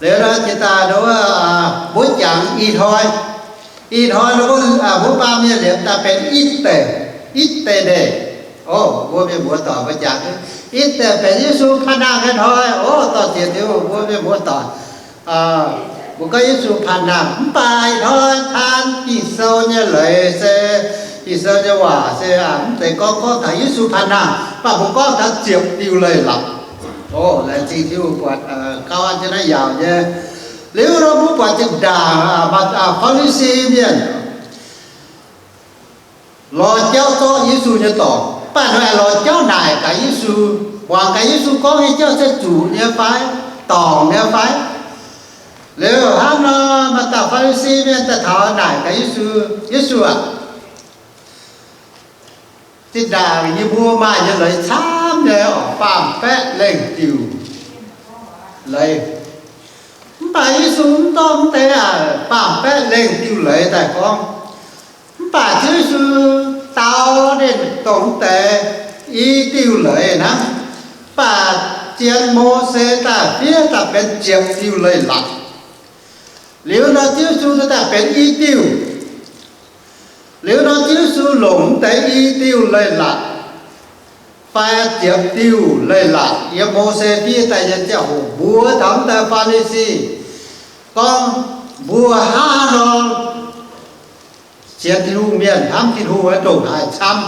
Liuz nor jiex daaih nor, mbuo jangx ih hnoi, ih hnoi nor mbuo, mbuo baamh mienh liemh daaih benx ih deix, ih deix ndeih. O, mbuo mienh muoz-doic mbuo jangx, ih deix benx Yesu panh nangh nyei hnoi. O, dorh ziex diuh mbuo mienh muoz-doic, mbuo gorngv Yesu panh nangh. Mv baac ih hnoi taan Ging-Sou nyei leiz se, Ging-Sou nyei waac se mv zeiz gorngv, gorngv taux Yesu panh nangh, mv baac mbuo gorngv taux ziepc diuh leiz-latc. O, laengz zingh Tin-Hungh buatc gauh an jienv naaiv yaauc nyei. Liuz nor mbuo buatc zinh ndaangc Faa^li^si mienh lorz jauv zorqv Yesu nyei dorngc, mv baac ninh lorz jauv naaic gaax Yesu, muangx gaax Yesu gorngv nyei jauv se zuqc nyei fai, dorngc nyei fai. Liuz hnangv nor, maaih dauh Faa^li^si mienh daaih taux naaic gaax Yesu, Yesu aah, zinh ndaangc yie mbuo maaih nyei leiz camv nyei oc, faam-baeqv lengh diuc leiz. Mv baac Yesu mv dorh mv deix aac faam-baeqv lengh diuh leiz daaih gorngv. Mv baac Ziouv Yesu dau ninh dongh mv deix i diuh leiz hnangv. Mv baac zien Mose daaih fiev daaih benx ziepc diuh leiz-latc. Liuz nor Ziouv Yesu daaih benx i diuh. Liuz nor Ziouv Yesu longc mv deix i diuh leiz-latc fai ziepc diuh leiz-latc yiem Mose fiev daaih nyei ziangh hoc mbuox taux mv deix Faa^li^si gorngv, mbuo hnangv haaix nor sienx Tin-Hungh mienh hnamv Tin-Hungh ndongc haaix camv.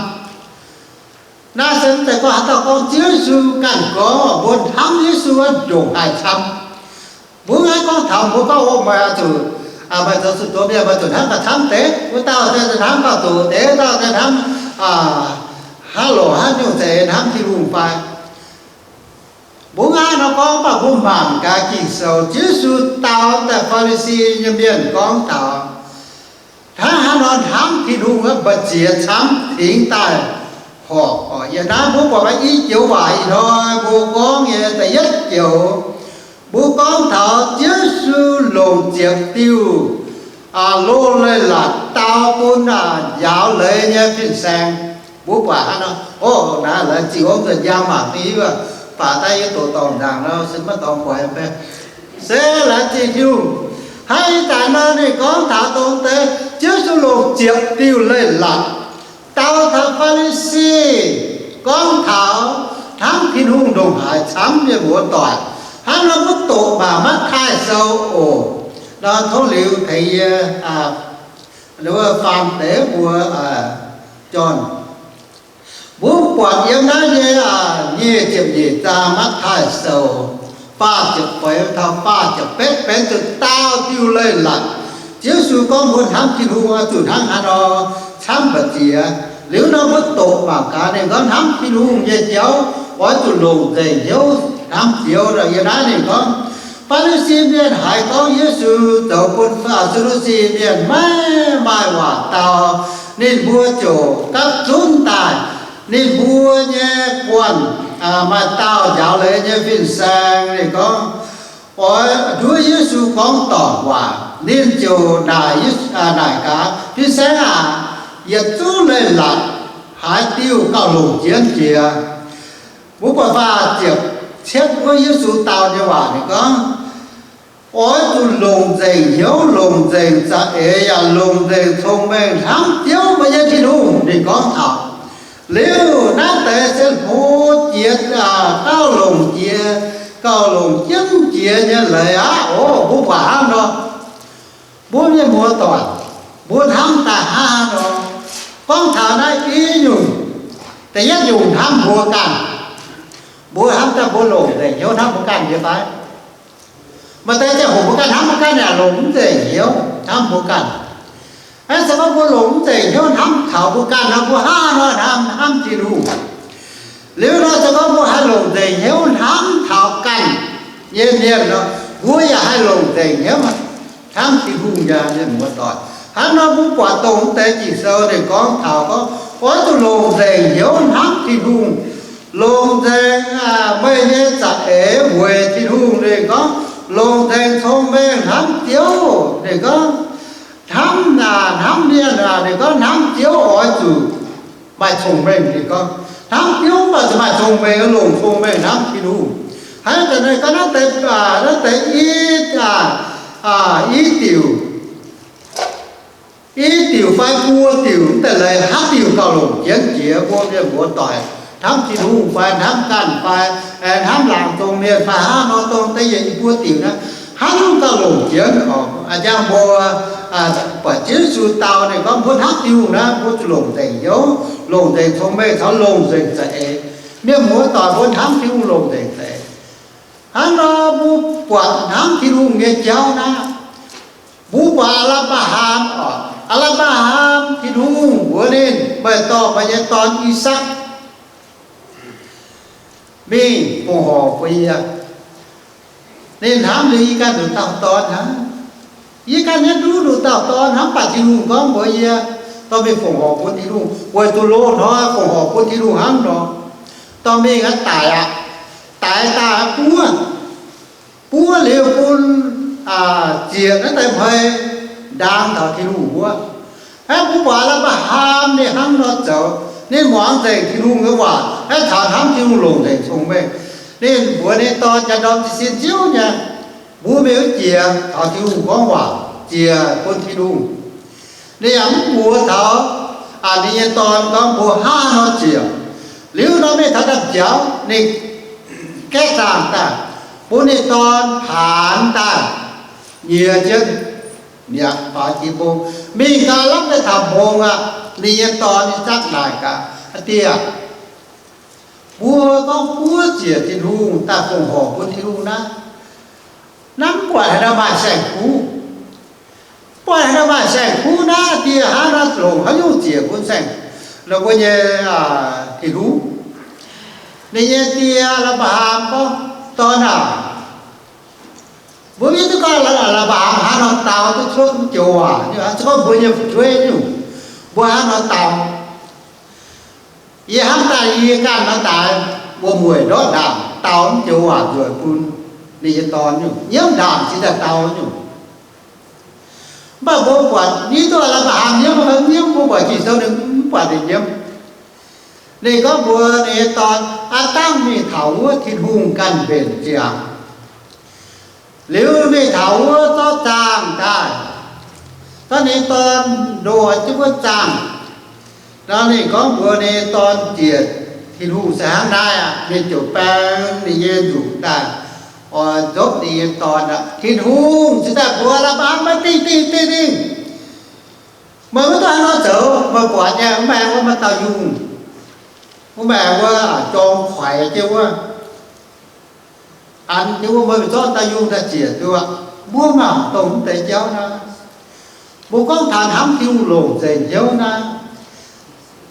Naaiv se mv zeiz gorngv haaix dauh gorngv, Ziouv Yesu ganh gorngv mbuo hnamv Yesu ndongc haaix camv. Mbuo maiv gorngv taux mbuo gorngv, O, meih oix zuqc, meih zoux zuqc doz mienh, meih zuqc hnamv gauh camv deix. Wuov dauh se hnamv gauh doqc deix, wuov dauh se hnamv hnangv loc hnangv nyungc zeiz hnamv Tin-Hungh fai? Mbuo maiv nor gorngv, mv baac mbuo mangc gaax Ging-Sou, Ziouv Yesu dau daaih Faa^li^si nyei mienh gorngv taux hnangv haaix nor hnamv Tin-Hungh wuov mbu'ziex camv tengx daaih horpc oc. Yiem naaiv mbuo buatc maaih i joux waac ih hnoi mbuo gorngv nyei da'yietv joux, mbuo gorngv taux Ziouv Yesu longc ziepc diuh loz-leiz-latc dau bun njaaux leiz nyei fin-saeng. Mbuo buatc hnangv nor, o, naaiv laengz zingh wuov nzuonx njang mangc duqv hiuv, baac daaih yie doqc dorngc nzaangc nor se maiv dorngx guaix fai. Se laengz zingh Tin-Hungh, hnangv ih zanc nor ninh gorngv taux dongh deix Ziouv Yesu longc ziepc diuh leiz-latc dau taux Faa^li^si, gorngv taux hnamv Tin-Hungh ndongc haaix camv, mienh muoz-doic. Hnangv nor mbuo doqc mangc Matv^taai Sou oc. Nor tov liuz tengx yie faan deix mbuo John. Mbuo buatc yiem naaiv nyei nyic ziepc nyeic zaang Matv^taai Sou, faah ziepc feix taux faah ziepc betv benx zuqc daauh diuh leiz-latc. Ziouv Yesu gorngv mbuo hnamv Tin-Hungh oix zuqc hnangv haaix nor camv mbu'ziex. Liuz nor mbuo doqc mangc gaax ninh gorngv hnamv Tin-Hungh nyei jauv oix zuqc longc nzengc hnyouv hnamv Ziouv. Yiem naaiv ninh gorngv, Faa^li^si mienh haiz gorngv Yesu zoux bun Saa^ndu^si mienh maiv maaih waac dau, ninh mbuo ziouc gapv zunv daaih ninh mbuo nyei guanh maaih daauh njaaux leiz nyei fin-saeng. Ninh gorngv, oix nduov Yesu gorngv dorngc waac. Ninh ziouc naaic, naaic gaax, Fin-saeng aac, yietc zungv leiz-latc haaix diuh gauh longc jienv jiex? Mbuo buatc faah ziepc cietv wuov Yesu dau nyei waac ninh gorngv, oix zuqc longc nzengc hnyouv, longc nzengc za'eix, yaac longc nzengc cong-mengh hnamv Ziouv meih nyei Tin-Hungh. Ninh gorngv taux liuz naaiv deix se hlo jiex, gauh longc jiex, gauh longc jienv jiex nyei leiz aqv. O, mbuo buatc hnangv nor, mbuo mienh muoz-doic, mbuo hnamv daaih hnangv haaix nor? Gorngv taux naaiv i nyungc, da'yietv nyungc hnamv mbuo ganh. Mbuo hnamv daaih mbuo longc nzengc hnyouv hnamv mbuo ganh nyei fai? Maaih deix ziangh hoc mbuo ganh hnamv mbuo ganh yaac longc mv nzengc hnyouv hnamv mbuo ganh. Aa, se gorngv mbuo longc mv nzengc hnyouv hnamv taux mbuo ganh nor, mbuo hnangv haaix nor hnamv, hnamv Tin-Hungh? Liuz nor, se gorngv mbuo haih longc nzengc hnyouv hnamv taux ganh nyei mienh nor, mbuo yaac haih longc nzengc hnyouv hnamv Tin-Hungh nyei mienh muoz-doic. Hnangv nor mbuo buatc dongh deix Ging-Sou ninh gorngv taux gorngv, oix zuqc longc nzengc hnyouv hnamv Tin-Hungh, longc nzengc meih nyei za'eix weic Tin-Hungh. Ninh gorngv, longc nzengc cong-mengh hnamv Ziouv. Ninh gorngv, hnamv, hnamv mienh, ninh gorngv hnamv Ziouv oix zuqc maaih cong-mengh. Ninh gorngv, hnamv Ziouv mv baac zuqc maaih cong-mengh, longc cong-mengh hnamv Tin-Hungh. Hnangv naaiv deix, gorngv naaiv deix, naaiv deix i diuc, i diuc fai buo diuc, mv deix leiz haaix diuc gauh longc jienv jiex mbuo mienh muoz-doic hnamv Tin-Hungh fai hnamv ganh fai hnamv laangz zong mienh fai hnangv nor, dongh da'yietv i buo diuc naaiv, hnangv gauh longc jienv oc. A'jang mbuo buatc Ziouv Yesu dau ninh gorngv mbuo hnamv Tin-Hungh naaiv, mbuo zuqc longc nzengc hnyouv, longc nzengc cong-mengh caux longc nzengc za'eix. Mienh muoz-doic, mbuo hnamv Tin-Hungh longc nzengc za'eix. Hnangv nor mbuo buatc hnamv Tin-Hungh nyei jauv naaiv, mbuo buatc Apc^laa^ham oc. Apc^laa^ham, Tin-Hungh mbuox ninh, meih dorh meih nyei dorn I^sakc mingh fongc horc bun yie. Ninh hnamv liuz, yie ganh nduqc dauh dorn hnangv. Yie ganh nienv nduqc nduqc dauh dorn hnangv, mv baac Tin-Hungh gorngv mbuox yie, dorh mingh fongc horc bun Tin-Hungh, weic zuqc loz-hnoi fongc horc bun Tin-Hungh hnangv nor. Dorh mingh aqv, daic aqv. Daic daaih buov, buov liuz bun ziec naaiv deix hmei ndaang taux Tin-Hungh wuov. Hnangv mbuo buatc Apc^laa^ham ninh hnangv nor zoux, ninh muangx nzengc Tin-Hungh nyei waac, hnangv taux hnamv Tin-Hungh, longc nzengc cong-mengh. Ninh mbuox ninh dorn, Njang ndorm jiez sin Ziouv nyei, mbuo mingh wuov jiex taux Tin-Hungh gorngv waac, jiex bun Tin-Hungh. Ninh yaac mv buoz taux ninh nyei dorn gorngv mbuo hnangv haaix nor jiex. Liuz nor mingh taux ndaamv-jaux, ninh gaeqv zaangh daaih, bun ninh dorn paanx daaih nyiex jienv mi'aqv, faaux jiex mbong. Mingh gau lamh daaih taux mbong aqv, ninh nyei dorn I^sakc naaic gaax, Aa Die aah, mbuo gorngv buov ziec Tin-Hungh daaih fongc horc bun Tin-Hungh naaiv, naaiv mv buatc haaix nor maaih saeng-kuv. Mv buatc haaix nor maaih saeng-kuv naaiv, Die hnangv nor longc haaix nyungc ziec bun saeng, nor mbuo nyei Tin-Hungh? Ninh nyei die, Apc^laa^ham, gorngv, Dorn aah, mbuo mv hiuv duqv gorngv Apc^laa^ham hnangv nor dau duqv cuotv mv joux waac, se gorngv mbuo nyei fu'jueiv nyungc, mbuo hnangv nor dau. Yie hnamv daaih yie ganh nor daaix, wuom-mueic ndortv ndaangc dau mv joux waac nzueic bun ninh nyei dorn nyungc, nyiemv ndaangc cingx daaih dau nyungc. Mv baac mbuo buatc, mv hiuv duqv Apc^laa^ham nyiemv fai mv nyiemv, mbuo buatc Ging-Sou ninh mv buatc ninh nyiemv. Ninh gorngv mbuox ninh nyei dorn, Aa Dangv mingh taux wuov, Tin-Hungh ganh mbenc ziangx. Liuz mingh taux wuov zorqv zaangh daaih, zorqv ninh nyei dorn ndoh jienv wuov zaangh. Nor ninh gorngv mbuox ninh nyei dorn ziec Tin-Hungh se hnangv naaiv aqv. Ninh ziouc baeng ninh nyei nzunc daaih, oix nzopv ninh nyei dorn aqv. Tin-Hungh cingx daaih mbuox Apc^laa^ham, Maiv dingh, dingh, dingh, dingh. Meih mv duqv hnangv nor zoux. Meih buatc nyei, mv baac wuov maaih dauh yungh, mv baac wuov jorm kuaix jienv wuov, an jienv wuov, meih mingh zorqv dauh yungh daaih ziec duqv aqv. Mbuo mangc dongh mv deix jauv naaiv, mbuo gorngv taux hnamv Tin-Hungh longc nzengc hnyouv naaiv,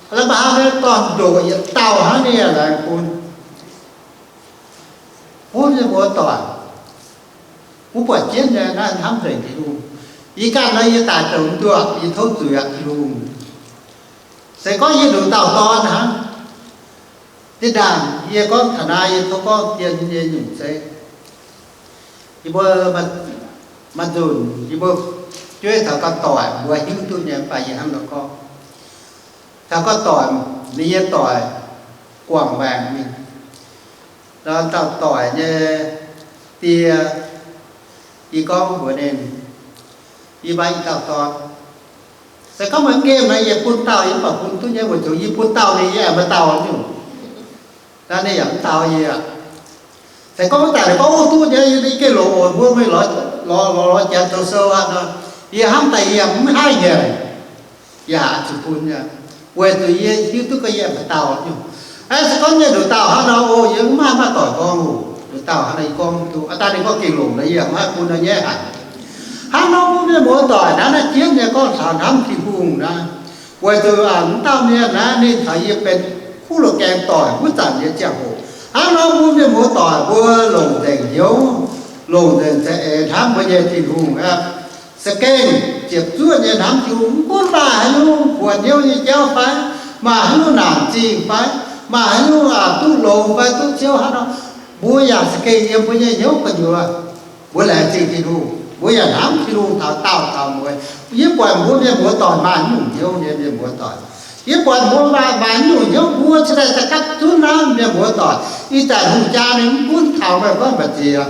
Apc^laa^ham nyei dorn-ndoqc yietc dauh hnangv, ninh yaac laengz bun. Mbuo mienh muoz-doic, mbuo buatc jienv nyei naaiv hnamv nzengc Tin-Hungh. Yie ganh nor yie daic douc mv nduoqc, yie tov zuiz aqv Tin-Hungh. Se gorngv yie nduqc dauh dorn hnangv, zinh ndaangc yie gorngv taux naaiv, yie tov gorngv dien nyei nyungc zeiv. Yie mbuo maaih nzunc yie mbuo jueiv taux gau doic mbuo hiuv duqv nyei, mv baac yie hnangv nor gorngv, taux gau doic, ninh nyei doic guangc maengc mingh. Nor dauh doic nyei die, yie gorngv mbuox ninh, yie maaih i dauh dorn. Se gorngv meih mv nqemh nor, yie bun dauh, yie mv baac bun duqv nyei, weic zuqc yie bun dauh ninh, yie aengx maaih dauh nyungc. Naaiv ninh yaac mv dau yie aqv. Se gorngv mv daaih ninh gorngv, Ov, duqv nyei, yie gengh longx oc, mbuo mingh lorz, lorz, lorz Janx zoux sou aqv nor, yie hnamv daaih yie mv haih nyanc, yaac zuqc bun nyei, weic zuqc yie hiuv duqv gorngv yie aengx maaih dauh nyungc. Aa, se gorngv yie nduqc dauh hnangv nor, o, yie mv maaih, maaih doic gorngv oc. Nduqc dauh hnangv nor yie gorngv mv duqv. Aa, daaih ninh gorngv gengh longx nor, yie yaac mv haih bun nor, yie aengx haic. Hnangv nor mbuo mienh muoz-doic naaiv, naaiv jienv nyei gorngv taux hnamv Tin-Hungh naaiv, weic zuqc mv dauh mienh naaiv ninh caux yie benx kuv loz gaengh doic wuov zanc nyei ziangh hoc. Hnangv nor mbuo mienh muoz-doic mbuo longc nzengc hnyouv, longc nzengc za'eix hnamv mbuo nyei Tin-Hungh aqv. Za'gengh ziepc zuoqv nyei hnamv Tin-Hungh, mv gunv maaih haaix nyungc buoz hnyouv nyei jauv fai, maaih haaix nyungc naanc zingh fai, maaih haaix nyungc duqv longx fai duqv ciouv hnangv nor, mbuo yaac za'gengh yiem mbuo nyei hnyouv gu'nyuoz mbuo laengz zingh Tin-Hungh, mbuo yaac hnamv Tin-Hungh taux daauh taux mueiz. Yie buatc mbuo mienh muoz-doic maaih nyungc hnyouv nyei mienh muoz-doic. Yie buatc mbuo maaih, maaih nyungc hnyouv, mbuo cingx daaih za'gengh zunv hnamv mienh muoz-doic. Ih zanc hungh jaa ninh mv gunv taux meih gorngv mbu'ziex,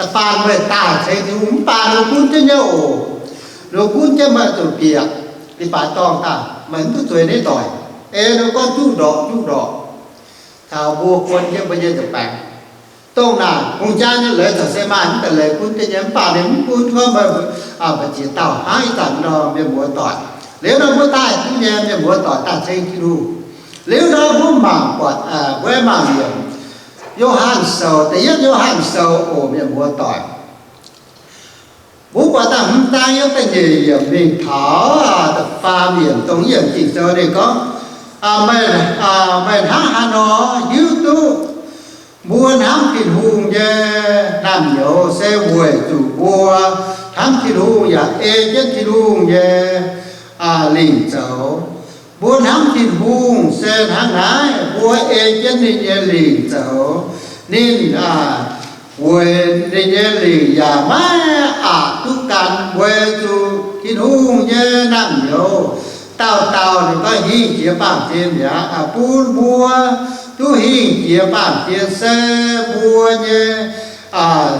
Da'faanh meih daaih ceng Tin-Hungh mv baac ninh gunv jienv nyei oc. Ninh gunv jienv meih zuqc bieqc leiz-baaix dorngh daaih, meih mv duqv zueiz nyei doic. Ei ninh gorngv juqv ndorqc, juqv ndorqc, taux mbuo guon jienv mbuo nyei nza'baengx. Dongh naaic hungh jaa nyei leiz caux se maaih mv deix leiz gunv jienv nyei, mv baac ninh mv gunv gorngv meih mbu'ziex dauh hnangv ih zanc nor, mienh muoz doic. Liuz nor mbuo daaih duqv nyei, mienh muoz doic, daaih ceng Tin-Hungh. Liuz nor mbuo mangc buatc, mbuo mangc yiemc Yo^han Sou, da'yietv Yo^han Sou oc, mienh muoz doic. Mbuo buatc da'hmz zaang yiem da'nyeic yiemc mingh taux da'faam yiemc, dongh yiemc Ging-Sou ninh gorngv, meih, meih hnangv haaix nor hiuv duqv mbuo hnamv Tin-Hungh nyei naamh nyouz? Se weic zuqc mbuo hnamv Tin-Hungh yaac ei jienv Tin-Hungh nyei lingc zoux. Mbuo hnamv Tin-Hungh se hnangv naaiv, mbuo ei jienv ninh nyei lingc zoux. Ninh, weic ninh nyei lingc yaac maiv aqc duqv gan, weic zuqc Tin-Hungh nyei naamh nyouz dauh dauh ninh gorngv hingh jiex baamh gen mi'aqv, bun mbuo duqv hingh jiex baamh gen se mbuo nyei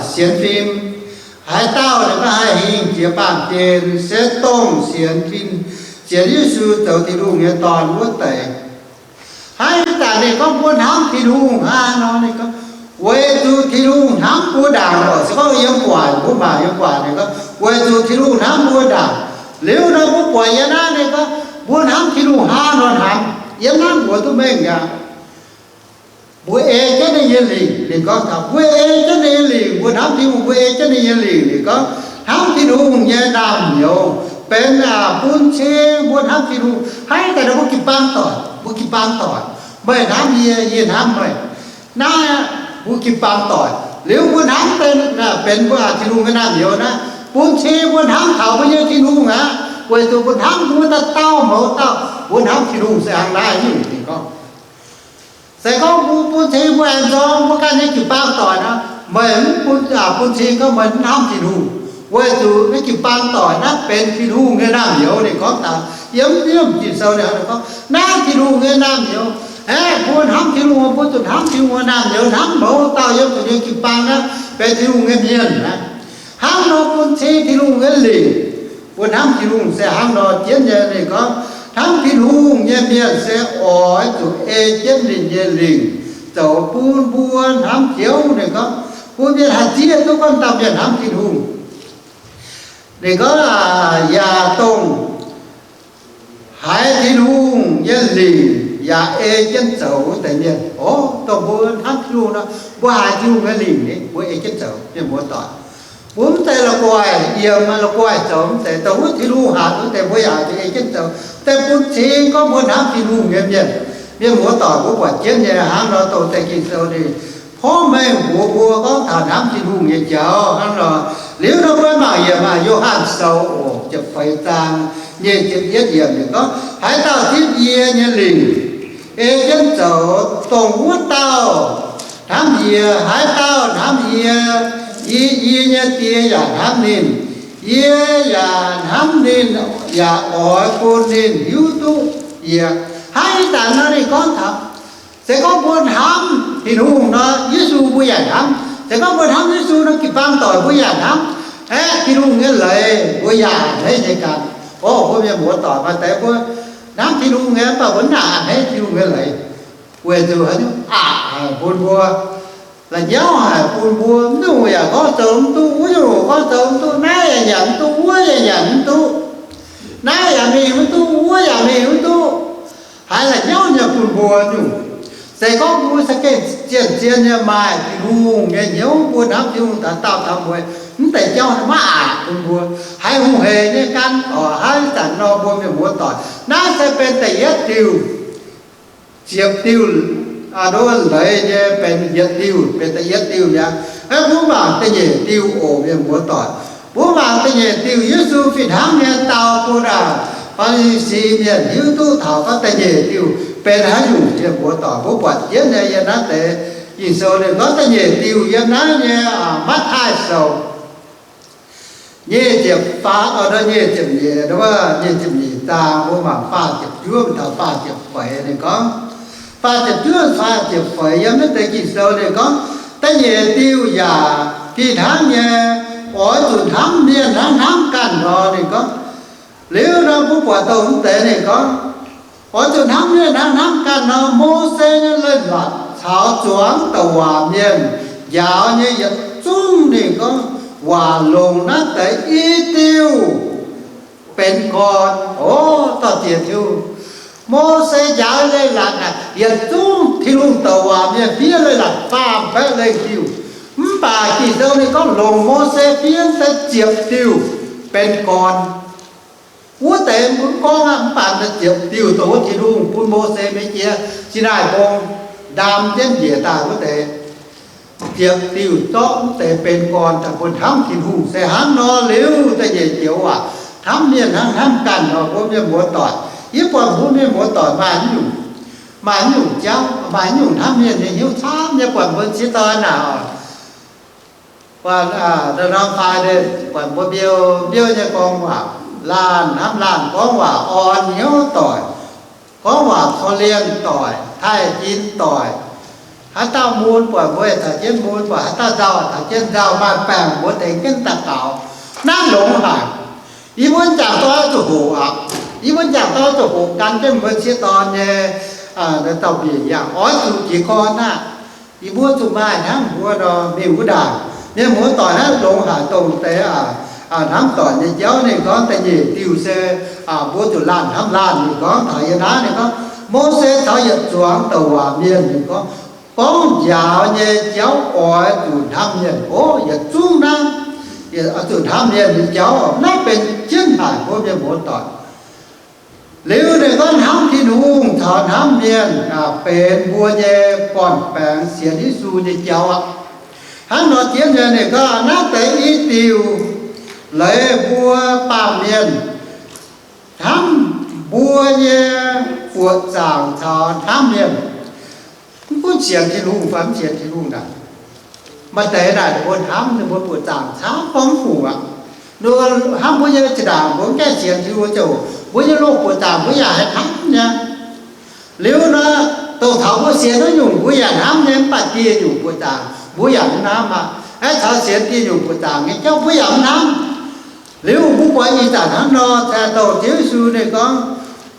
sienx fim. Haaix dauh ninh gorngv haih hingh jiex baamh gen? Se dongh sienx Yesu zoux Tin-Hungh nyei Dorn wuov deix. Hnangv ih zanc ninh gorngv mbuo hnamv Tin-Hungh hnangv nor, ninh gorngv weic zuqc Tin-Hungh hnamv mbuo ndaangc oc. Se gorngv yiem gu'nguaaic, mbuo mangc yiem gu'nguaaic ninh gorngv weic zuqc Tin-Hungh hnamv mbuo ndaangc. Liuz nor mbuo buatc yiem naaiv ninh gorngv mbuo hnamv Tin-Hungh hnangv nor hnamv, yiem naaiv mbuox duqv mengh aqv. Mbuo ei jienv ninh nyei lingc, ninh gorngv taux mbuo ei jienv ninh nyei lingc, mbuo hnamv Tin-Hungh mbuo ei jienv ninh nyei lingc. Ninh gorngv hnamv Tin-Hungh nyei naamh nyouz benx bun cing mbuo hnamv Tin-Hungh. Hnangv daaih nor mbuo jiu-baang doic, mbuo jiu-baang doic, meih hnamv yie, yie hnamv meih. Naaiv mbuo jiu-baang doic liuz mbuo hnamv benx, benx mbuo Tin-Hungh nyei naamh nyouz naaiv, bun cing mbuo hnamv taux mbuo nyei Tin-Hungh aqv, weic zuqc mbuo hnamv mbuo dauh dauh mouz dauh. Mbuo hnamv Tin-Hungh se hnangv naaiv nyungc, ninh gorngv. Se gorngv mbuo bun cing mbuo aengx nzorng mbuo ganh nyei jiu-baang doic nor, meih mv bun, bun cing gorngv meih mv hnamv Tin-Hungh, weic zuqc naaiv jiu-baang doic naaiv benx Tin-Hungh nyei naamh nyouz. Ninh gorngv taux yiem, yiem Ging-Sou ninh gorngv naaiv Tin-Hungh nyei naamh nyouz. Aeqv, mbuo hnamv Tin-Hungh, mbuo zuqc hnamv Tin-Hungh nyei naamh nyouz, hnamv mouz dauh yiem zuqc nyei jiu-baang naaiv benx Tin-Hungh nyei mienh aqv. Hnangv nor bun cing Tin-Hungh nyei lingc. Mbuo hnamv Tin-Hungh se hnangv nor jienv nyei. Ninh gorngv hnamv Tin-Hungh nyei mienh se oix zuqc ei jienv ninh nyei lingc zoux bun mbuo hnamv Ziouv. Ninh gorngv bun mienh haih zieqv duqv gorngv dauh mienh hnamv Tin-Hungh. Ninh gorngv, yaac dongh haiz Tin-Hungh nyei lingc yaac ei jienv zoux wuov deix mienh. O, dongh mbuo hnamv Tin-Hungh nor, mbuo haiz Tin-Hungh nyei lingc, mbuo ei jienv zoux, mienh muoz doic. Mbuo mv zeiz la'guaih yiem, la'guaih zoux mv zeiz. Dongh wuov Tin-Hungh hatc wuov deix mbuo yaac ei jienv zoux. Deix bun cing gorngv mbuo hnamv Tin-Hungh nyei mienh, mienh muoz doic, mbuo buatc jienv nyei hnangv nor. Dongh deix Ging-Sou ninh porv mengh mbuox mbuo gorngv taux hnamv Tin-Hungh nyei jauv hnangv nor. Liuz nor mbuo mangc yiem Yo^han Sou oc, ziepc feix zaang, nyic ziepc yietv yiemc ninh gorngv, haaix dauh zipv yie nyei lingc ei jienv zoux, dongh wuov dauh hnamv yie. Haaix dauh hnamv yie, yie, yie nyei Die yaac hnamv ninh. Yie yaac hnamv ninh, yaac oix bun ninh hiuv duqv yie. Hnangv ih zanc nor ninh gorngv taux, se gorngv mbuo hnamv Tin-Hungh nor, Yesu mbuo yaac hnamv. Se gorngv mbuo hnamv Yesu nor, jiu-baang doic mbuo yaac hnamv. Aeqv, Tin-Hungh nyei leiz mbuo yaac a'hneiv nyei ganh. O, mbuo mienh muoz doic maaih deix mbuo hnamv Tin-Hungh nyei, mv baac mbuo mv nangc a'hneiv Tin-Hungh nyei leiz, weic zuqc haaix nyungc aqc haic bun mbuo, la'nyauv haic bun mbuo. Mv dungx yaac gorngv zoux mv duqv, wuov nyungc gorngv zoux mv duqv, naaiv yaac nyanc mv duqv, wuov yaac nyanc mv duqv, naaiv yaac mingh mv duqv, wuov yaac mingh mv duqv. Haiz la'nyauv nyei bun mbuo nyungc. Se gorngv mbuo za'gengh zien-zien nyei maaih Tin-Hungh nyei hnyouv, mbuo hnamv Tin-Hungh taux daauh taux mueiz, mv deix jauv maiv aqc bun mbuo. Haiz hungh heic nyei gan oc. Hnangv ih zanc nor mbuo mienh muoz doic, naaiv se benx da'yietv diuh, ziepc diuh, aa, nduov leiz nyei benx yietc diuh, benx da'yietv diuh mi'aqv. Hnangv mbuo mangc da'nyeic diuh oc, mienh muoz doic. Mbuo mangc da'nyeic diuh, Yesu fih hnangv nyei dau bun aa, Faa^li^si mienh hiuv duqv taux gorngv da'nyeic diuh benx haaix nyungc. Mienh muoz doic, mbuo buatc jienv nyei yiem naaiv deix Ging-Sou ninh gorngv da'nyeic diuh yiem naaiv nyei, aa, Matv^taai Sou nyic ziepc faam, aa, nyic ziepc nyeic, nyic ziepc nyeic zaang, mbuo mangc faah ziepc juov taux faah ziepc feix ninh gorngv, faah ziepc juov, faah ziepc feix yiem naaiv deix Ging-Sou ninh gorngv, da'nyeic diuh yaac Fih hnangv nyei, oix zuqc hnamv mienh hnangv hnamv ganh nor. Ninh gorngv, liuz nor mbuo buatc dongh mv deix ninh gorngv, oix zuqc hnamv mienh hnangv hnamv ganh nor. Mose nyei leiz-latc caux zuangx douc waac mienh njaaux nyei yietc zungv, ninh gorngv, waac longc naaiv deix i diuh benx gorn. O, dorh ziex diuh. Mose njaaux leiz-latc naaic, yietc zungv Tin-Hungh douc waac mienh fiev leiz-latc faam-baeqv lengh diuh. Mv baac Ging-Sou ninh gorngv longc Mose fiev deix ziepc diuh benx gorn. Wuov deix mbuo gorngv aqv, mv baac deix ziepc diuh dongh wuov Tin-Hungh bun Mose nyei jiex Sinaai Mbong ndaam jienv njiec daaih wuov deix ziepc diuh zorqv mv deix benx gorn daaih bun hnamv Tin-Hungh. Se hnangv nor liuz da'nyeic joux waac, hnamv mienh hnangv hnamv ganh nor. Mbuo mienh muoz-doic, yie buatc mbuo mienh muoz-doic maaih nyungc, maaih nyungc jauv, maaih nyungc hnamv mienh nyei hnyouv camv nyei. Buatc mbuo sieqv dorn naaic, buatc, aa, norm fai buatc mbuo mbiouh mbiouh nyei gorngv waac, laanh hnamv laanh gorngv waac orn hnyouv doic, gorngv waac korv-lienh doic, taaih jin doic. Haaix dauh mun buatc mbuo taux jienv mun, buatc haaix dauh nzauh taux jienv nzauh, maaih baengc mbuo tengx jienv daux gaux. Naaiv longx haic. Yie mbuo jangc dorn zuqc hoqc aqv. Yie mbuo jangc dorn zuqc hoqc gan jienv mbuo sieqv dorn nyei, aa, dauh bieqc yangh oix zuqc jiez gorn aqv. Yie mbuo zuqc maaih hnangv mbuo nor mingh wuov ndaangc. Mienh muoz-doic, naaiv longx haic dongh deix, aa, aa, hnamv doic nyei jauv. Ninh gorngv da'nyeic diuh se, aa, mbuo zuqc laanh hnamv laanh. Ninh gorngv taux yiem naaiv, ninh gorngv Mose caux yietc zuangx douc waac mienh, ninh gorngv, gorngv njaaux nyei jauv oix zuqc hnamv mienh. O, yietc zungv naaiv, oix zuqc hnamv mienh nyei jauv, naaiv benx jienv haic mbuo mienh muoz-doic. Liuz ninh gorngv hnamv Tin-Hungh caux hnamv mienh, aa, benx mbuo nyei gorn-baengx sienx Yesu nyei jauv aqv. Hnangv nor jienv nyei, ninh gorngv naaiv deix i diuh leiz mbuo baamh mienh hnamv mbuo nyei buoqc zaangc caux hnamv mienh. Mv gunv sienx Tin-Hungh fai mv sienx Tin-Hungh naaic, maaih deix naaic ninh mbuo hnamv ninh mbuo buoqc zaangc camv gorngv mv fungc aqv. Ninh mbuo hnamv mbuo nyei zinh ndaangc mbuo mv gaengh sienx Tin-Hungh ziouc mbuo nyei loz-buoqc zaangc mbuo yaac haih hnamv nyei. Liuz nor, dongh taux mbuo sienx naaiv nyungc mbuo yaac hnamv nyei, mv baac dieh nyungc buoqc zaangc mbuo yaac mv hnamv aqv. Aeqv, caux sienx dieh nyungc buoqc zaangc nyei jauv mbuo yaac mv hnamv. Liuz mbuo buatc ih zanc hnangv nor, cingx dongh Ziouv Yesu ninh gorngv,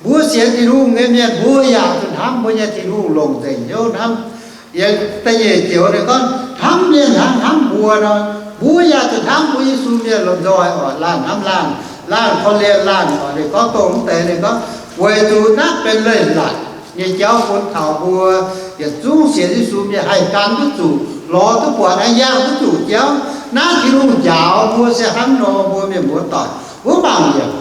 mbuo sienx Tin-Hungh nyei mienh mbuo yaac zuqc hnamv mbuo nyei Tin-Hungh, longc nzengc hnyouv hnamv. Yiem da'nyeic joux ninh gorngv hnamv mienh hnangv hnamv mbuo nor, mbuo yaac zuqc hnamv mbuo Yesu mienh lomh nzoih oc, laanh hnamv laanh, laanh korv-lienh laanh oc. Ninh gorngv dongh mv deix, ninh gorngv weic zuqc naaiv benx leiz-latc nyei jauv bun taux mbuo yietc zungv sienx Yesu mienh haih gan duqv zuqc, lorz duqv buatc, haih yangh duqv zuqc jauv. Naaiv Tin-Hungh njaaux mbuo se hnangv nor, mbuo mienh muoz-doic, wuov mangc yiem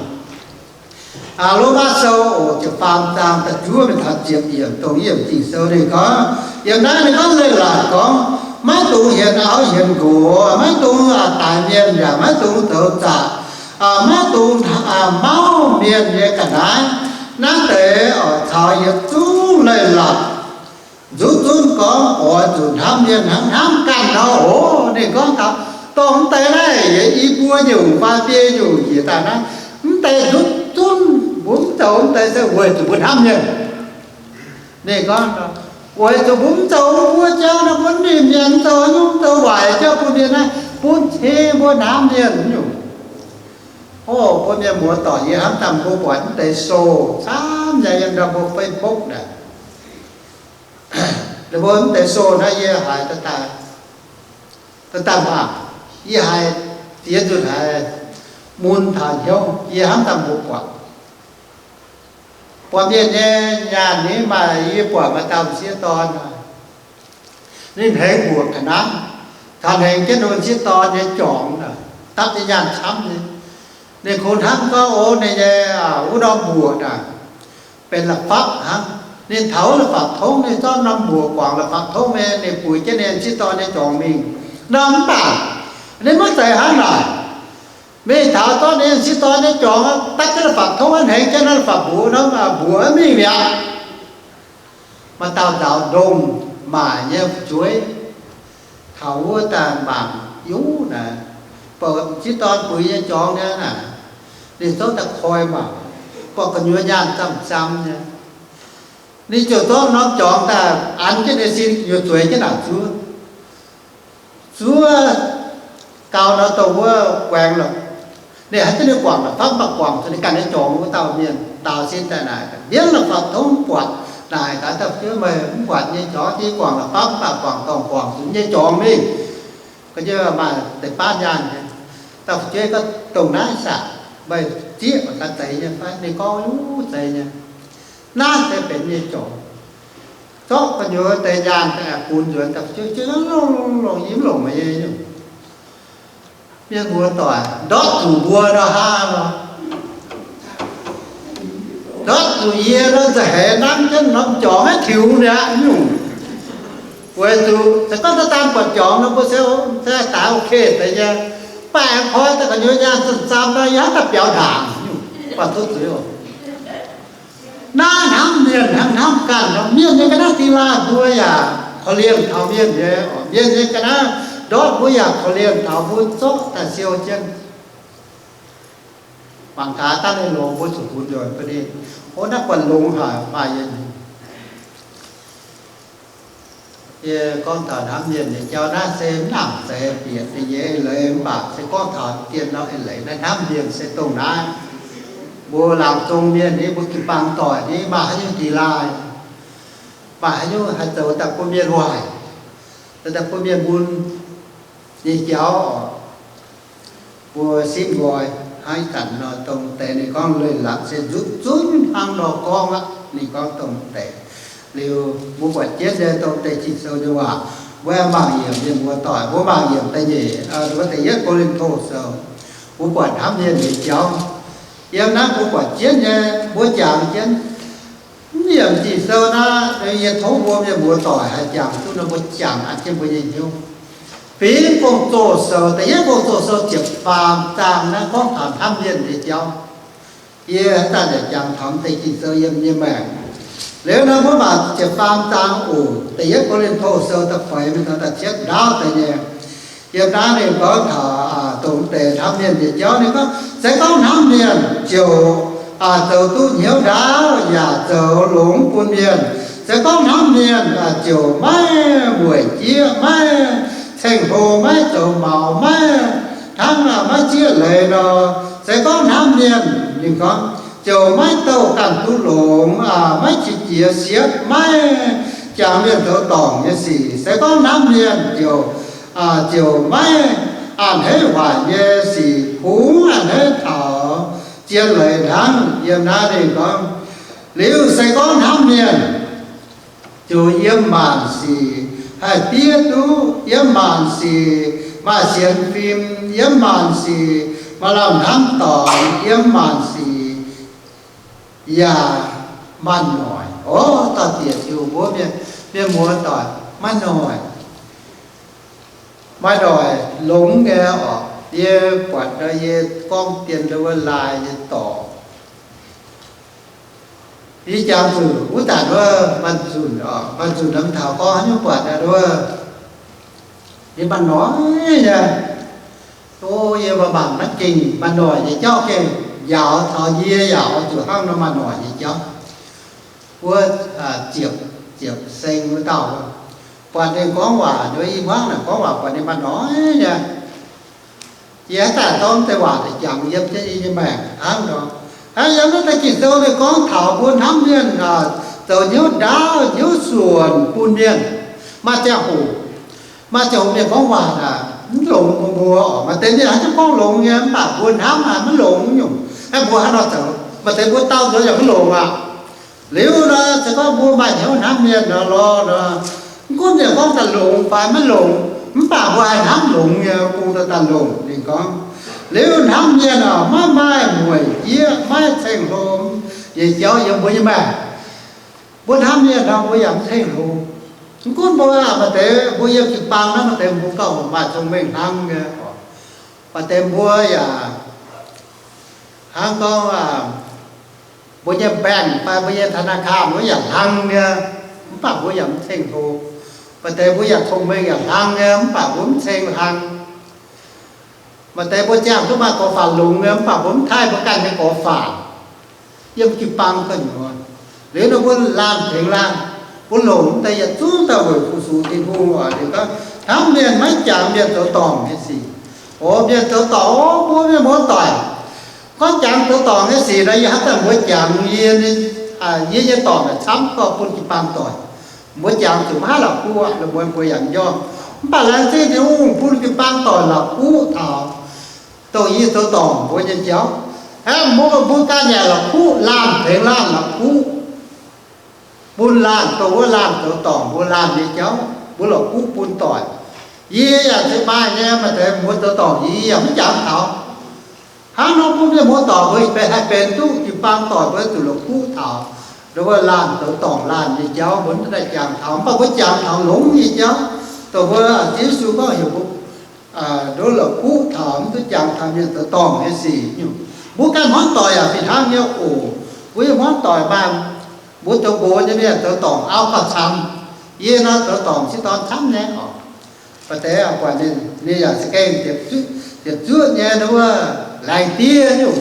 Aa, Lomaa Sou oc, ziepc faam zaang da'juov mingh taux ziepc yiemc, dongh yiem Ging-Sou ninh gorngv, yiem naaiv ninh gorngv leiz-latc gorngv, maiv dungx hienx auv hienx nqox, maiv dungx, aa, daix mienh yaac maiv dungx zoux zaqc, aa, maiv dungx, aa, mauv mienh nyei ga'naaiv. Naaiv deix oc, caux yietc zungv leiz-latc nzuqc zunv gorngv oix zuqc hnamv mienh hnangv hnamv ganh nor oc. Ninh gorngv taux dongh mv deix naaiv, yie mbuo nyungc fai biei nyungc njiec daaih naaiv, mv deix nzuqc zunv mbuo mv zoux mv deix se weic zuqc mbuo hnamv mienh. Ninh gorngv, weic zuqc mbuo mv zoux mbuo jauv naaiv, mbuo mv nimc mienh, mv zoux nyungc, mv zoux waaic jauv bun mienh naaiv, bun cing mbuo hnamv mienh nyungc. O, mbuo mienh muoz-doic, yie hnamv daaih mbuo buatc mv deix sou camv nyei yiem ndau mbuo Facebook naaic. Ninh mbuo mv deix sou naaiv yie haiz daaih, daaih mangc, yie haiz ziex nzunc haiz mun taux hnyouv, yie hnamv daaih mbuo buatc, buatc mienh nyei nyaanh ni maaih, yie buatc maaih dauh m'sieqv dorn, ninh hnengx mbuoqc ga'naaiv, taux hnengx jienv ninh m'sieqv dorn nyei jorngx, dapv nyei nyaanh camv nyei. Ninh kungx hnamv gorngv, o, ninh nyei, aa, wuov norm mbuoqc naaic benx la'fapv hnangv. Ninh taux wuov la'fapv tongv, ninh zorqv norm mbuoqc guangc la'fapv tongv nyei, ninh buix jienv ninh m'sieqv dorn nyei jorngx mingh nor. Mv baac ninh maiv zeiz hnangv naaic. Mingh taux zorqv ninh m'sieqv dorn nyei jorngx dapv jienv la'fapv tongv, hnengx jienv naaiv la'fapv mbuoqc nor, mbuoqc mingh mi'aqv. Maaih dauh nzaaux ndongh maaic nyei fu'jueiv taux wuov daaih mangc, yungv naaic, buatc m'sieqv dorn buix nyei jorngx nyei naaic, ninh zorqv daaih koi mangc, buatc gu'nyuoz nyaanh zamh zamh nyei. Ninh ziouc zorqv norm jorngx daaih an jienv ninh sin gu'nyuoz zueiz jienv naaic zuov. Zuov, gau nor dongh wuov guaengx lorqc. Ninh haiz jienv ninh guangc la'fapv, mv baac guangc zuqc ninh ganh nyei jorngx wuov dauh mienh daaux sin daaih naaic, mienv la'fapv tov mv buatc. Naaic gaax dauh fu'jueiv, meih mv buatc nyei jorngx, yie guangc la'fapv mv baac guangc dorngc guangc zuqc nyei jorngx mingh. Ga'naaiv maaih deix baav nyaanh. Dauh fu'jueiv gorngv, dongh naaiv saah, meih zieqv mangc gaax zeiz nyei fai? Ninh gorngv, zeiz nyei. Naaiv se benx nyei jorngx. Zorqv gu'nyuoz deix nyaanh daaih bun nzuonx, dauh fu'jueiv jienv longx longx, yie mv longc meih nyei nyungc. Mienh muoz-doic, ndortv zuqc mbuo nor hnangv nor, ndortv zuqc yie nor nza'heix nanv jienv norm jorngx maiv tiux mi'aqv nyungc. Weic zuqc se gorngv daaih daan buatc jorngx nor, mbuo se, se daaih okay deix nyei. Mv baac aengx koi daaih gu'nyuoz nyaanh zanc-zanc nor, yie hnamv daaih biaux ndaangc nyungc, buatc tov zuiz oc. Naaiv hnamv mienh hnangv hnamv ganh nor, mienh nyei ga'naaiv dingh laaih mbuo yaac korv-lienh taux mienh nyei, mienh nyei ga'naaiv ndortv mbuo yaac korv-lienh taux, mbuo zorqv daaih siou jienv. Mangc gaax dangh ninh longx, mbuo zuqc bun nzuonx bun ninh. O, naaiv buatc longx haic, maaih yie nyei. Yie gorngv taux hnamv mienh nyei jauv naaiv se mv nangc zeiz bieqc da'nyeic eix leiz, mv baac se gorngv taux dien nor eix leiz naaiv, hnamv mienh se dongh naaiv. Mbuo laangz zong mienh ni, mbuo jiu-baang doic ni, maaih haaix nyungc dingh laaih, maaih haaix nyungc haih zoux daaih bun mienh waaic, zoux daaih bun mienh mun nyei jauv oc. Mbuo simv nqoi hnangv ih zanc nor, dongh deix ninh gorngv leiz-latc se nzutv zunv hnangv nor gorngv aqv. Ninh gorngv dongh deix liuz, mbuo buatc jienv nyei dongh deix Ging-Sou nyei waac, mbuo aengx mangc yiemc, mienh muoz-doic, mbuo mangc yiemc da'nyeic, mbuo da'yietv Ko^lin^to Sou, mbuo buatc hnamv mienh nyei jauv. Yiem naaiv mbuo buatc jienv nyei, mbuo jangx jienv. Mv yiemc Ging-Sou naaiv, yie tov mbuo mienh muoz-doic haih jangx duqv nor, mbuo jangx aqv jienv mbuo nyei hnyouv. Fingx Gong-Zoh Sou, da'yietv Gong-Zoh Sou ziepc faam zaang naaiv gorngv taux hnamv mienh nyei jauv. Yie haaix zanc yaac jangx taux deix Ging-Sou yiem nyei maengc. Liuz nor mbuo mangc ziepc faam zaang oc, da'yietv Ko^lin^to Sou da'feix mingh taux da'cietv ndaauv deix nyei. Yiem naaiv ninh gorngv taux dongh deix hnamv mienh nyei jauv. Ninh gorngv, se gorngv hnamv mienh ziouc zoux duqv hnyouv ndaauv yaac zoux longx bun mienh. Se gorngv hnamv mienh ziouc maiv mueic jieqv, maiv ceng-hlo, maiv zoux maux, maiv hnangv maiv zieqv leiz nor, se gorngv hnamv mienh, ninh gorngv, ziouc maiv douh ganh duqv longx, maiv qiex jiez siepv, maiv jangx mienh zoux dorngc nyei sic. Se gorngv hnamv mienh ziouc, ziouc maiv a'hneiv waaic nyei sic, kungx a'hneiv taux zien leiz hnangv. Yiem naaiv ninh gorngv, liuz se gorngv hnamv mienh ziouc yiem maanc sic haih diev duqv, yiem maanc sic maaih sienx fim, yiem maanc sic maaih lamh hnamv dorngx, yiem maanc sic yaac maaih noic. Orv, dauh diex ziouc mbuox mienh, mienh muoz-doic, maaih noic. Maaih noic longx nyei oc. Yie buatc nor, yie gorngv dien wuov lai nyei dorc. Yie jangx zuqc wuov zanc wuov, maaih nzunc oc, maaih nzunc norm taux gorngv haaix nyungc buatc wuov, yie maaih noic nyei. O, yie mangc mangc naaiv gengh maaih noic nyei jauv gengh njaaux taux yie yaac oix zuqc hnangv nor maaih noic nyei jauv. Wuov ziepc, ziepc seng wuov dauh, buatc ninh gorngv waac, i hmuangv naaic gorngv waac buatc ninh maaih noic nyei. Yie haaix zanc zorqv deix waac daaih jangx yiem jienv yie nyei maengc hnangv nor. Hnangv yiem naaiv deix Ging-Sou ninh gorngv taux mbuo hnamv mienh zoux hnyouv ndaauv hnyouv suonc bun mienh. Maaih ziangh hoc, maaih ziangh hoc mienh gorngv waac naaic mv longx bun mbuo oc. Maaih deix mienh haaix zanc gorngv longx nyei, mv baac mbuo hnamv haiz maiv longx nyungc. Hnangv mbuo haaix nor zoux, maaih deix mbuo dau nzuonx yaac mv longx aqv. Liuz nor, se gorngv mbuo maaih hnyouv hnamv mienh nor lorqc nor, mv gunv mienh gorngv daaih longx fai maiv longx, mv baac mbuo haih hnamv longx nyei bung daaih daaih longc. Ninh gorngv, liuz hnamv mienh oc, maiv maaih mueic jieqv, maiv ceng-hlo nyei jauv yiem mbuo nyei maengc. Mbuo hnamv mienh nor, mbuo yaac mv ceng-hlo. Mv gunv mbuo maaih deix mbuo yiem jiu-baang nor, maaih deix mbuo gauh maaih cong-mengh hnangv nyei. Maaih deix mbuo yaac hnangv gorngv mbuo nyei bank fai mbuo nyei ธนาคาร wuov yaac hlang nyei, mv baac mbuo yaac mv ceng-hlo. Maaih deix mbuo yaac cong-mengh yaac hlang nyei, mv baac mbuo mv ceng hlang. Maaih deix mbuo ziangh duqv maaih gorx-faanx longx nyei, mv baac mbuo mv taaih mbuo ganh nyei gorx-faanx. Yiem jiu-baang gu'nyuoz, liuz nor mbuo laanh tengx laanh, mbuo longc deix yietc zungv daaih weic fu-sux Tin-Hungh oc. Liuz gorngv hnamv mienh maiv jangx mienh zoux dorngc nyei sic. O mienh zoux dorngc, o mbuo mienh muoz-doic, gorngv jangx zoux dorngc nyei sic nor, yie hnamv daaih mbuo jangx yie, yie nyei dorngc naaic camv gorngv bun jiu-baang doic. Mbuo jangx zuqc maiv haih la'kuqv aqv, mbuo, mbuo yaac njormh. Mv baac laengz zingh Tin-Hungh bun jiu-baang doic la'kuqv taux dongh yie zoux dorngc mbuo nyei jauv. Aa, mbuo, mbuo ganh yaac la'kuqv laanh tengx laanh la'kuqv bun laanh, dongh wuov laanh zoux dorngc mbuo laanh nyei jauv, mbuo la'kuqv bun doic. Yie yaac se maaih nyei, maaih deix mbuo zoux dorngc yie yaac maiv jangx taux. Hnangv nor mbuo mienh muoz-doic mbuo haih benx duqv jiu-baang doic mbuo zuqc la'kuqv taux ndongc wuov laanh zoux dorngc laanh nyei jauv, mbuo maiv daaih jangx taux. Mv baac mbuo jangx taux longx nyei jauv, dongh mbuo Ziouv Yesu gorngv heuc mbuo nduov la'kuqv taux, mv duqv jangx taux mienh zoux dorngc nyei sic nyungc. Mbuo ganh hmuangv doic yaac fih hnangv nyei oc. Mbuo nyei hmuangv doic maaih mbuo zoux nqox nyei mienh zoux dorngc auv gauh camv. Yie nor zoux dorngc sieqv dorn camv nyei oc. Baac deix buatc ninh, ninh yaac za'gengh ziepc zuoqv nyei nduov laengz diev nyungc.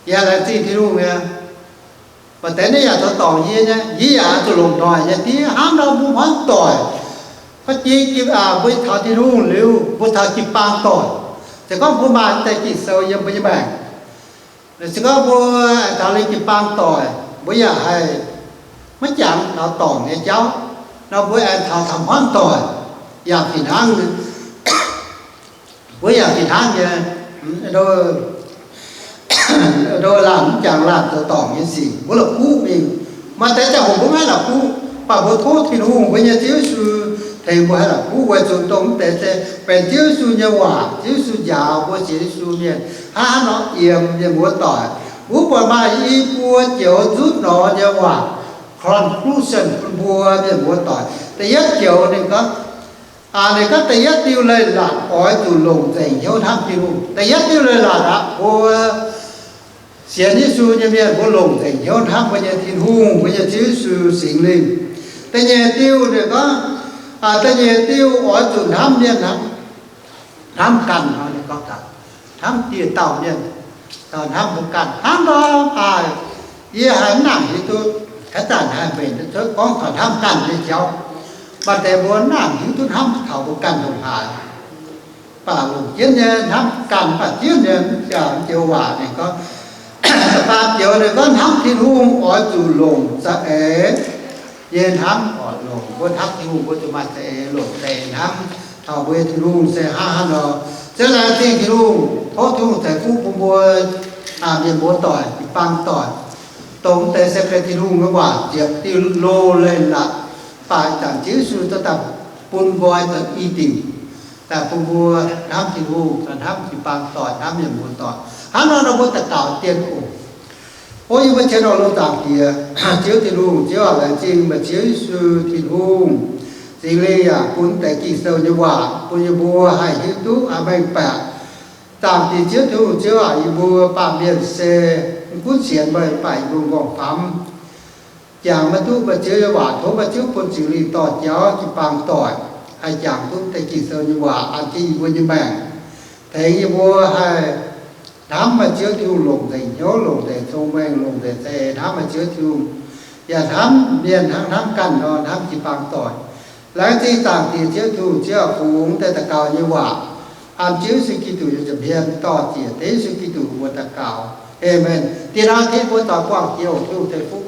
Yaac laengz zingh Tin-Hungh nyei. Baac deix ninh yaac zoux dorngc yie nyei, yie yaac zuqc longc noic nyei diev. Hnangv nor mbuo hmuangv doic, mbuo taux Tin-Hungh liuz, mbuo taux jiu-baang doic, se gorngv mbuo maaih deix Ging-Sou yiem mbuo nyei maengc, se gorngv mbuo aengx taux liuz jiu-baang doic, mbuo yaac haih maiv jangx taux dorngc nyei jauv nor, mbuo aengx taux taux hmuangv doic yaac fih hnangv. Mbuo yaac fih hnangv nyei, ndo laanh mv jangx laanh zoux dorngc nyei sic, mbuo la'kuqv mingh. Maaih deix ziangh hoc mbuo maiv la'kuqv, mv baac mbuo tov Tin-Hungh, mbuo nyei Ziouv Yesu, tengx mbuo haih la'kuqv weic zuqc dongh mv deix se benx Ziouv Yesu nyei waac. Ziouv Yesu njaaux mbuo sienx Yesu mienh hnangv haaix nor yiem, mienh muoz-doic. Mbuo buatc maaih i buo joux nzutv nor nyei waac, conclusion bun mbuo mienh muoz-doic. Da'yietv joux ninh gorngv, ninh gorngv da'yietv diuh leiz-latc oix zuqc longc nzengc hnyouv hnamv Tin-Hungh. Da'yietv diuh leiz-latc aqv, mbuo sienx Yesu nyei mienh mbuo longc nzengc hnyouv hnamv mbuo nyei Tin-Hungh, mbuo nyei Ziouv Yesu, Singx Lingh. Da'nyeic diuh ninh gorngv, da'nyeic diuh oix zuqc hnamv mienh hnangv hnamv ganh nor. Ninh gorngv hnamv dieh dauh mienh, hnamv mbuo ganh hnangv nor. Yie haiz mv nangc hiuv duqv, haaix zanc haih mbenc duqv cuotv gorngv taux hnamv ganh nyei jauv. Maaih deix mbuo mv nangc hiuv duqv hnamv taux mbuo ganh ndongc haaix. Mv baac longc jienv nyei hnamv ganh, mv baac jienv nyei mv joux waac ninh gorngv, da'faam joux ninh gorngv hnamv Tin-Hungh oix zuqc longc za'eix nyei hnamv oc. Longc, mbuo hnamv Tin-Hungh mbuo zuqc maaih za'eix, longc za'eix hnamv taux mbuo nyei Tin-Hungh se hnangv haaix nor. Ziouv laengz zingh Tin-Hungh, tov Tin-Hungh ceix fuqv bun mbuo mienh muoz-doic, jiu-baang doic, dongh mv deix se benx Tin-Hungh nyei waac ziepc diuh loz-leiz-latc, mv baac ih zanc Ziouv Yesu dorh daaih bun nqoi zoux i diuc, daaih bun mbuo hnamv Tin-Hungh, hnamv jiu-baang doic, hnamv mienh muoz-doic. Hnangv nor nor mbuo daux gaux dien oc. O yie mbuo qiemx oix lungh zaangc Diex, Ziouv Tin-Hungh, Ziouv aac, laengz zingh meih Ziouv Yesu Tin-Hungh. Singx Lingh yaac bun deix Ging-Sou nyei waac bun yie mbuo haih hiuv duqv, haih mengh baeqc. Zaangc Diex Ziouv Tin-Hungh, Ziouv aac, yie mbuo baamh mienh se mv gunv sienx meih, mv baac yie mbuo m'nqorngv famv jangx maiv duqv meih Ziouv nyei waac. Tov meih Ziouv bun Singx Lingh dorh jauv jiu-baang doic haih jangx duqv deix Ging-Sou nyei waac an jienv yie mbuo nyei maengc, tengx yie mbuo haih hnamv meih Ziouv Tin-Hungh longc nzengc hnyouv, longc nzengc cong-mengh, longc nzengc za'eix hnamv meih Ziouv Tin-Hungh, yaac hnamv mienh hnangv hnamv ganh nor hnamv jiu-baang doic. Laengz zingh zaangc Diex Ziouv Tin-Hungh, Ziouv aac, fungx deix daux gaux nyei waac an Ziouv Yesu Giduc nyei nza'hmien, dorh ziec deix Yesu Giduc mbuo daux gaux. Aamen. Diex hnoi kin mbuo doix buangh jiex oc. Tin-Hungh ceix fuqv